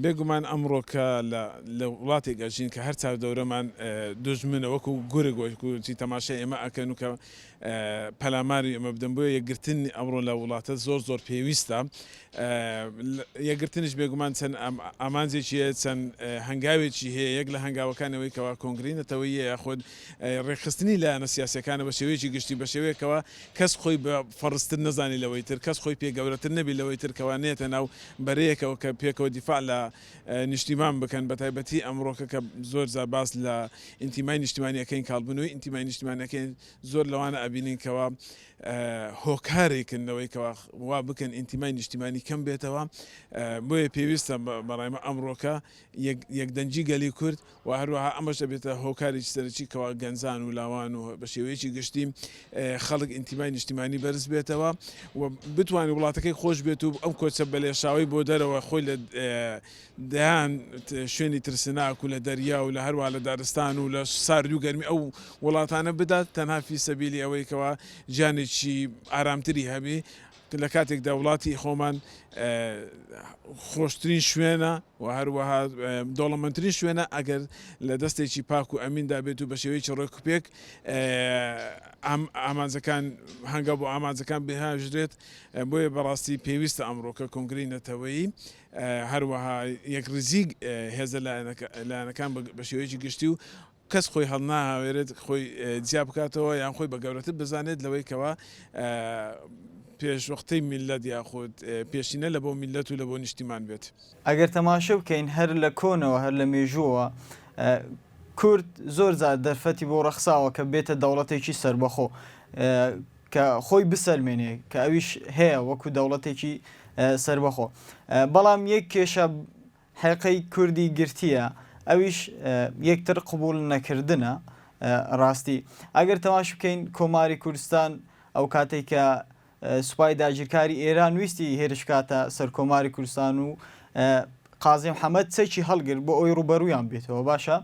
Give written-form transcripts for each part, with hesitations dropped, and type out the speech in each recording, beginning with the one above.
بێگومان ئەمڕۆ کە لە لە وڵاتێک ئەژین کە هەر چار دەورەمان دوژمنە وەکو گورگ وەکو چی تەماشای ئێمە ئەکەن و کە پەلاماری ئێمە بدەن بۆیە یەکگرتن ئەمڕۆ لە وڵاتە زۆر زۆر پێویستە یەکگرتنیش بێگومان چەند ئامانجێکی هەیە چەند هەنگاوێکی هەیە یەک لە هەنگاوەکانەوەی کەوا کۆنگرەی نەتەوەییە یاخود ڕێکخستنی لایەنە سیاسیەکانە بە شێوەیەکی گشتی بە شێوەیەکەوە کەس خۆی بە فەڕزتر نەزانی لەوەی تر کەس خۆی پێ گەورەتر نەبی لەوەی تر کەوا نێتە ناو بەرەیەکەوە کە پێکەوە دیفاع لە نیشتیمان بکەن بەتایبەتی ئەمڕۆکە کە زۆر جار باس لە ئینتیمای نیشتیمانی ئەکەین کاڵبوونەوەی ئینتیمای نیشتیمانی ئەکەین زۆر لەوانە ئەبینین کەوا هۆکارێکن لەوەی کەوا وا بکەن ئینتیمای نیشتیمانی کەم بێتەوە بۆیە پێویستە بەڕای من ئەمڕۆکە یەکدەنگی گەلی کورد و هەروەها ئەمەش دەبێتە هۆکارێکی سەرەکی کەوا گەنجان و لاوان و بە شێوەیەکی گشتی خەڵک ئینتیمای نیشتیمانی بەرز بێتەوە و بتوانێت وڵاتەکەی خۆش بێت و ئەم کۆچە بەلێشاوەی بۆ دەرەوە خۆی لە دەیان شوێنی ترسناک و لە دەریا و لە هەروە لە دارستان و لە سارد و گەرمی ئەو وڵاتانە بدات تەنها فی سەبیلی ئەوەی کەوا ژیانێکی ئارامتری هەبی لە کاتێکدا وڵاتی خۆمان خۆشترین شوێنە و هەروەها دەوڵەمەندترین شوێنە ئەگەر لە دەستێکی پاک و ئەمیندا بێت و بە شێوەیەکی ڕێکوپێک ئامانجەکان هەنگاو بۆ ئامانجەکان بهاژرێت بۆیە بەڕاستی پێویستە ئەمڕۆکە کۆنگرەی نەتەوەیی هەروەها یەکڕیزی هێزە لایەنەکان بە شێوەیەکی گشتی و کەس خۆی هەڵناهاوێرێت خۆی جیا بکاتەوە یان خۆی بە گەورەتر بزانێت لەوەی کەوا پێشوەختەی میللەت یاخود پێشینە لە بۆ میللەت و لە بۆ نیشتیمان بێت. ئەگەر تەماشە بکەین هەر لە کۆنەوە هەر لە مێژووەوە کورد زۆر جار دەرفەتی بۆ ڕەخساوە کە بێتە دەوڵەتێکی سەربەخۆ کە خۆی بسەلمێنێ کە ئەویش هەیە وەکو دەوڵەتێکی سەربەخۆ بەڵام یەک کێشە حێقەی کوردی گرتیە ئەویش یەکتر قبوڵ نەکردنە ڕاستی ئەگەر تەماش بکەین کۆماری کوردستان ئەو کاتێک کە سوپای داگیرکاری ئێران ویستی هێرش بکاتە سەر کۆماری کوردستان و قازی محەممەد چەکی هەڵگر بۆ ئەوی ڕوبەرویان بێتەوە باشە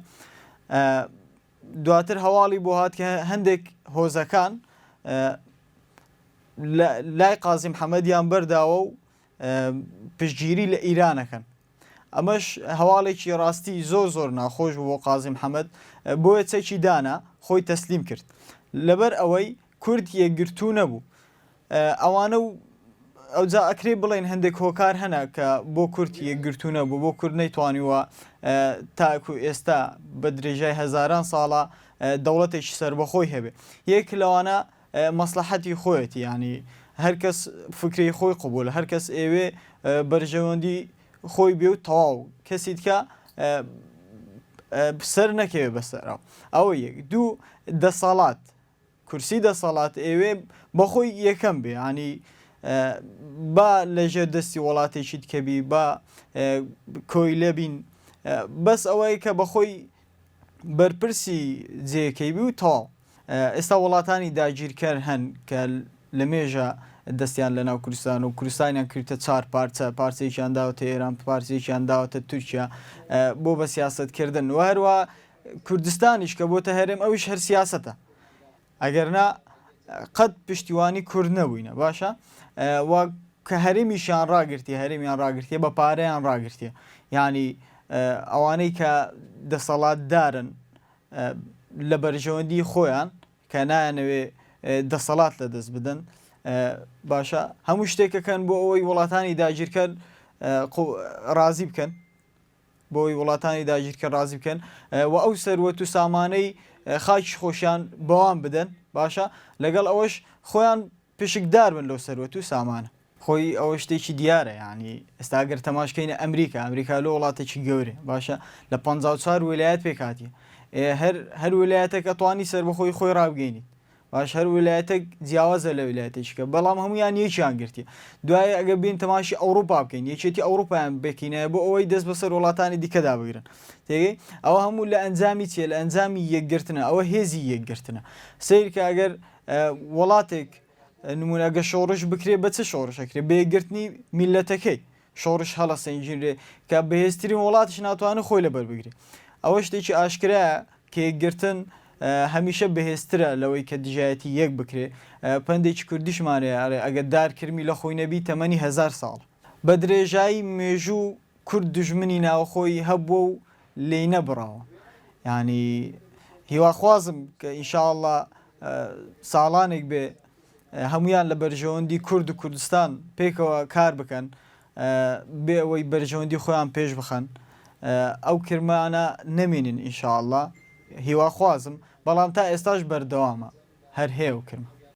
دواتر هەواڵی بۆ هات کە هەندێک هۆزەکان لای قازی محەممەدیان بەرداوە و پشتگیری لە ئیران ئەکەن ئەمەش هەواڵێکی ڕاستی زۆر زۆر ناخۆش بوو بۆ قازی محەممەد بۆیە چەکی دانا خۆی تەسلیم کرد لەبەر ئەوەی کورد یەکگرتوو نەبوو ئەوانە و ئەوجا ئەکرێ بڵێن هەندێک هۆکار هەنە کە بۆ کورد یەکگرتوو نەبوو بۆ کورد نەیتوانیوە تاکو ئێستا بە درێژای هەزاران ساڵە دەوڵەتێکی سەربەخۆی هەبێ یەک لەوانە مەسڵەحەتی خۆیەتی یانی هەر کەس فکرەی خۆی قبوڵە هەر کەس ئێوێ بەرژەوەندی خۆی بێ و تەواو کەسی دیکە سەر نەکەوێ بەسەرەوە ئەوە یەک دوو دەسەڵات کورسی دەسەڵات ئێوێ بەخۆی یەکەم بێ ینی با لەژێر دەستی وڵاتێکی دیکەبی با کۆیلە بین بەس ئەوەی کە بەخۆی بەرپرسی جێیەکەی بی و تەواو. ئێستا وڵاتانی داگیرکەر هەن کە لە مێژە دەستیان لە ناو کوردستان و کوردستانیان کردە چار پارچە، پارچەیەکیان داوەتە ئێران، پارچەیەکیان داوەتە تورکیا بۆ بە سیاسەت کردن و هەروە کوردستانیش کە بۆتە هەرێم ئەویش هەر سیاسەتە. ئەگەرنا قەت پشتیوانی کورد نەبووینە باشە و کە هەرێمیشیان ڕاگرتی هەرێمیان ڕاگرتیە بە پارەیان ڕاگرتیە یعنی ئەوانەی کە دەسەڵاتدارن لە بەرژەوەندی خۆیان کە نایانەوێ دەسەڵات لە دەست بدەن باشە هەموو شتێکەکەن بۆ ئەوەی وڵاتانی داگیرکەر ڕازی بکەن بۆی وڵاتانی داگیرکەر ڕازی بکەن و ئەو سەروەت و سامانەی خاکی خۆشیان بەوان بدەن باشە لەگەڵ ئەوەش خۆیان پشکدار بن لەو سەروەت و سامانە. خۆی ئەوە شتێکی دیارە یانی ئێستا گەر تەماشکەینە ئەمریکا ئەمریکا لۆ وڵاتێکی گەورەیە باشە لە 54 ویلایەت پێک هاتیە هەر هەر ویلایەتێک ئەتوانی سەربەخۆی خۆی ڕابگەینیت باش هەر ویلایەتێک جیاوازە لە ویلایەتێکی کە بەڵام هەمویان یەکیان گرتیە دوای ئەگە بین تەماشی ئەوروپا بکەین یەکێتی ئەوروپایان بکەینایە بۆ ئەوەی دەست بەسەر وڵاتانی دیکەدا بگرن تێگەی ئەوە هەموو لە ئەنجامی چیە لە ئەنجامی یەکگرتنە ئەوە هێزی یەکگرتنە سیرکە ئەگەر وڵاتێک نمونە ئەگە شۆڕش بکرێ بە چ شۆڕشەکرێ بە یەکگرتنی میلەتەکەی شۆڕش هەڵەسەنگینرێ کە بەهێزترین وڵاتیش ناتوانێت خۆی لەبەر بگرێ ئەوە شتێکی ئاشکرایە کە یەکگرتن هەمیشە بەهێزترە لەوەی کە دژایەتی یەک بکرێ پەندێکی کوردیشمان هەیە ئەڵێ ئەگەر دار کرمی لە خۆی نەبی تەمەنی هەزار ساڵە بە درێژایی مێژوو. کورد دوژمنی ناوخۆی هەبووە و لێی نەبڕاوە یانی هیواخوازم کە ئینشاءاللە ساڵانێک بێ هەمویان لە بەرژەوەندی کورد و کوردستان پێکەوە کار بکەن بێ ئەوەی بەرژەوەندی خۆیان پێش بخەن ئەو کرمانە نەمێنن ئینشاءاللە هیواخوازم بەڵام تا ئێستاش بەردەوامە هەر هەیە ئەو کرمە.